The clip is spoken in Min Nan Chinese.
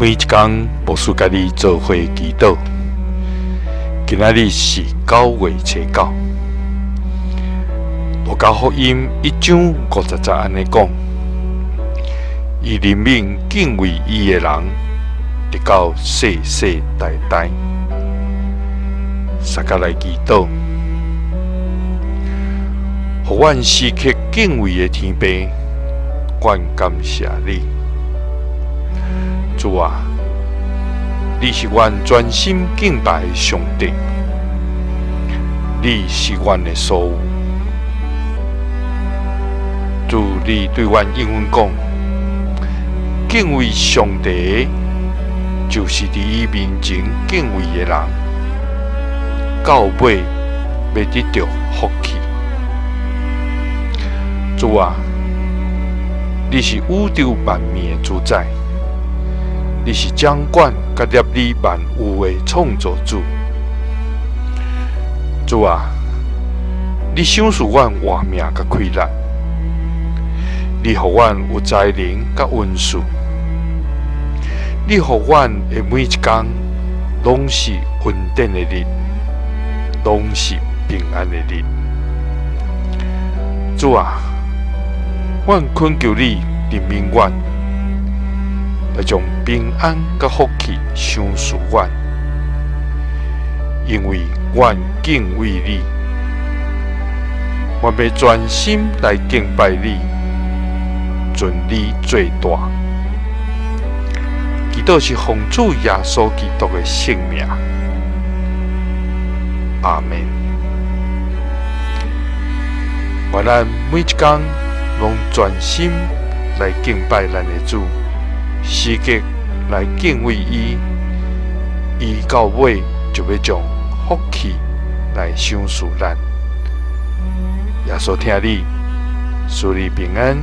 每一工牧師佮你做伙祈禱。今仔日是9月初9，路加福音1章50節按呢講：伊憐憫敬畏伊的人，直到世世代代。大家來祈禱，予阮時刻敬畏的天父，阮感謝你。主啊，你是阮專心敬拜的上帝，你是阮的所有。主，你對阮應允講，敬畏上帝，就是佇伊面前敬畏的人，到尾欲得著福氣。主啊，你是宇宙萬物的主宰。你是掌管佮攝理萬有的創造主。主啊，你賞賜阮活命佮氣力，你予阮有才能佮恩賜，你予阮的每一工攏是恩典的日，攏是平安的日。主啊，阮懇求你憐憫阮，來將平安佮福氣賞賜阮，因為阮敬畏你，阮欲專心來敬拜你，尊你做大。祈禱是奉主耶穌基督的聖名，阿們。願咱每一工攏專心來敬拜咱的主。時刻來敬畏伊，伊到尾就欲將福氣來賞賜咱。耶穌疼你，賜你平安。